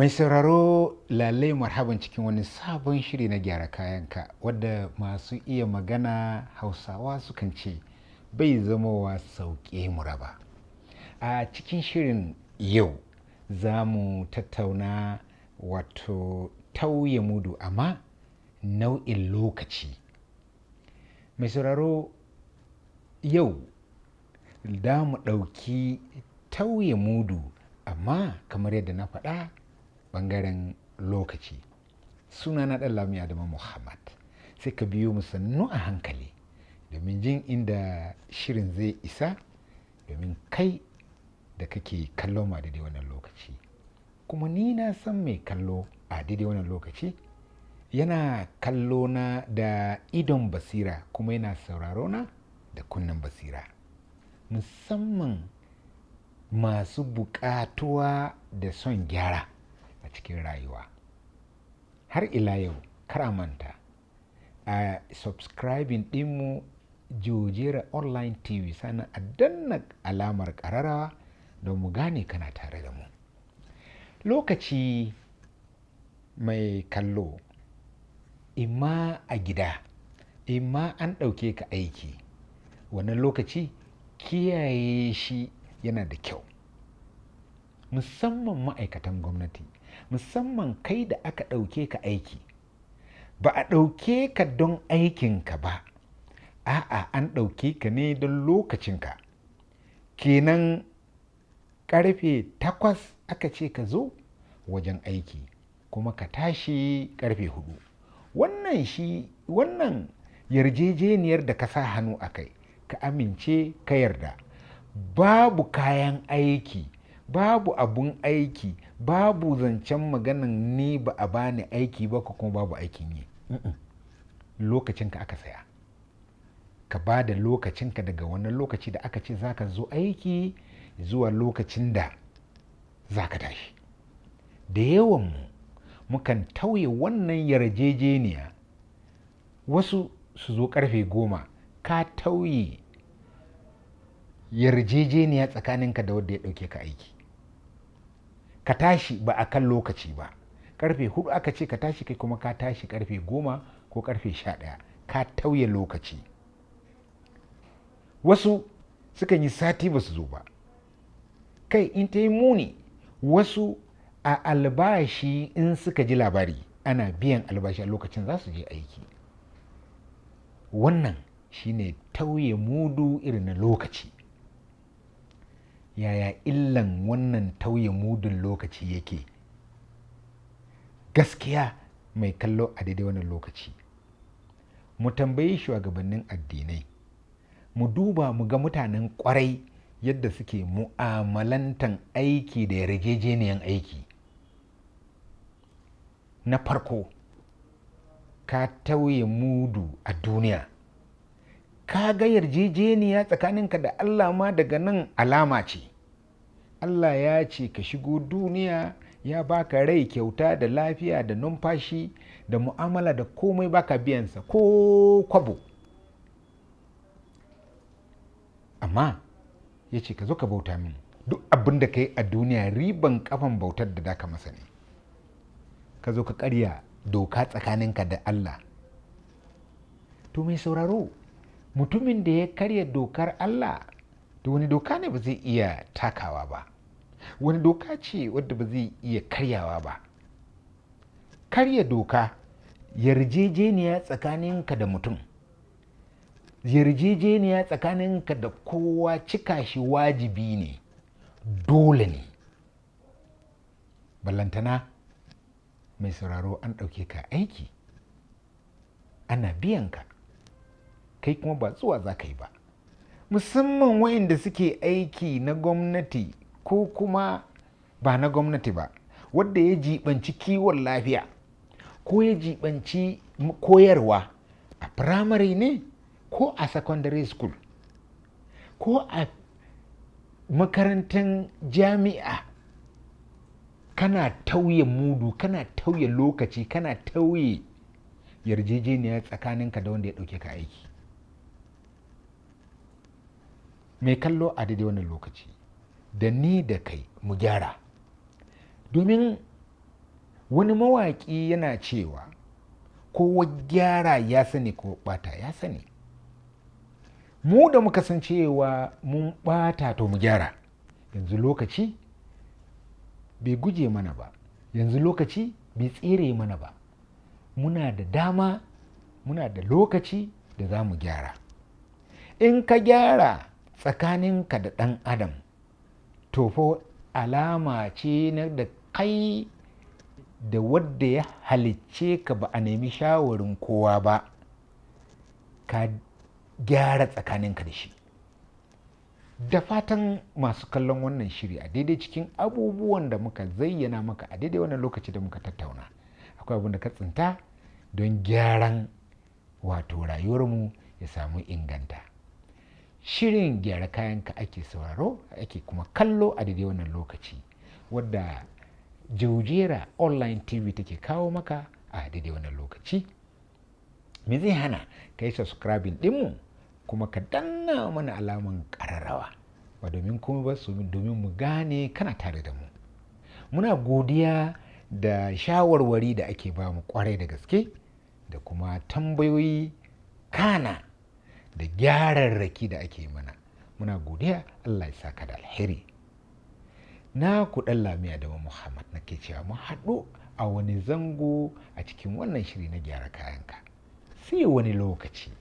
Mai sauraro, lalai marhaban cikin wani sabon shiri na Gyara Kayanka, wadda masu iya magana Hausawa sukan ce bai zamowa sauƙe mu raba. A cikin shirin yau za mu tattauna wato tauye mudu, amma nau'in lokaci. Mai sauraro, yau da mu ɗauki tauye mudu, amma kamar yadda na faɗa, ɓangaren lokaci. Suna na ɗan Lami Adamu Muhammad. Sai ka biyo mu sannu a hankali domin jin inda shirin zai isa, domin kai da kake kallo ma daidai wannan lokaci. Kuma ni na san mai kallo a daidai wannan lokaci yana kallo na da idon basira, kuma yana sauraro na da kunnen basira, musamman masu buƙatuwa da son gyara a cikin rayuwa. Har ila yau, kar a manta a subscribing ɗinmu Jojera Online TV, sannan a danna alamar ƙararrawa don mu gane kana tare da mu. Lokaci, mai kallo, imma a gida, imma an ɗauke ka aiki, wannan lokaci kiyaye shi yana da kyau, musamman ma'aikatan gwamnati, musamman kai da aka ɗauke ka aiki. Ba a ɗauke ka don aikinka ba, a'a, an ɗauke ka ne don lokacinka. Kenan karfe 8 aka ce ka zo wajen aiki, kuma ka tashi karfe 4. Wannan shi wannan yarjejeniyar da ka sa hannu a kai, ka amince, ka yarda. Babu kayan aiki, babu abun aiki, babu zancen maganan ni ba a bani aiki ba ko kuma babu aikin yi. Lokacinka aka saya. Ka ba da lokacinka daga wannan lokaci da aka ce za ka zo aiki zuwa lokacin da za ka tashi. Da yawanmu mukan tauye wannan yarjejeniya. Wasu su zo karfe 10, ka tauye yarjejeniya tsakaninka da wanda ya ɗauke ka aiki. Ka tashi ba a kan lokaci ba. Karfe 4 aka ce ka tashi, kai kuma ka tashi karfe 10 ko karfe 11, ka tauye lokaci. Wasu sukan yi sati ba su zo ba. Kai, in ta yi muni, wasu a albashi, in suka ji labari ana biyan albashi, a lokacin za su je aiki. Wannan shine tauye mudu irin na lokaci. Yaya illan wannan tauye mudun lokaci yake? Gaskiya, mai kallo a daidai wannan lokaci, mu tambayi shugabannin addinai, mu duba mu ga mutanen kwarai yadda suke mu'amalantan aiki da yarjejeniyan aiki. Na farko, ka tauye mudu a duniya. Ka ga yarjejeniya tsakaninka da Allah ma daga nan alama ce. Allah ya ce ka shigo duniya, ya baka rai kyauta da lafiya da numfashi da mu'amala da komai, baka biyansa ko kwabo, amma ya ce ka zo ka bauta min. Duk abin da ka yi a duniya riban kafan bautar da daka masa ne. Ka zo ka karya doka tsakaninka da Allah. To, mai sauraro, mutumin da ya karya dokar Allah, to wani doka ne ba zai iya takawa ba? Wani doka ce wadda ba zai iya karyawa ba? Karya doka, yarjejeniya tsakaninka da mutum, yarjejeniya tsakaninka da kowa, cika shi wajibi ne, dole ne. Ballantana, mai sauraro, an ɗauke ka aiki, ana biyan ka, kai kuma ba zuwa za ka yi ba. Musamman wayanda suke aiki na gwamnati ko kuma ba na gwamnati ba, wadda ya jibanci kiwon lafiya ko ya jibanci koyarwa a firamare ne ko a secondary school ko a makarantar jami'a, kana tauye mudu, kana tauye lokaci, kana tauye yarjejeniya tsakaninka da wanda ya ɗauke ka aiki. Mai kallo a daidai wannan lokaci, da ni da kai mu gyara, domin Wani mawaƙi yana cewa kowa gyara ya sani ko ɓata ya sani. Mu da muka san cewa mun ɓata, to mu gyara. Yanzu lokaci bai guje mana ba, yanzu lokaci bai tsere mana ba. Muna da dama, muna da lokaci da za mu gyara. In ka gyara tsakaninka da ɗan adam, to fa alama ce na da kai da wadda ya halicce ka ba a nemi shawarin kowa ba, ka gyara tsakaninka da shi. Da fatan masu kallon wannan shiri, a daidai cikin abubuwan da muka zayyana maka a daidai wannan lokaci da muka tattauna, akwai abin da ka tsinta don gyaran wato rayuwarmu ya samu inganta. Shirin Gyara Kayanka ake sauraro, ake kuma kallo a daidai wannan lokaci, wadda Jaujera Online TV take kawo maka a daidai wannan lokaci. Me zai hana ka yi subscribing dinmu kuma ka danna mana alaman ƙararrawa? Ba domin kuma ba su domin mu gane kana tare da mu. Muna godiya da shawarwari da ake ba mu kwarai da gaske, da kuma tambayoyi, kana da gyararraki da ake mana. Muna godiya, Allah ya saka da alheri. Na ku ɗan Lamiya da Muhammad nake cewa mu haɗu a wani zango a cikin wannan shiri na Gyara Kayanka. Sai wani lokaci.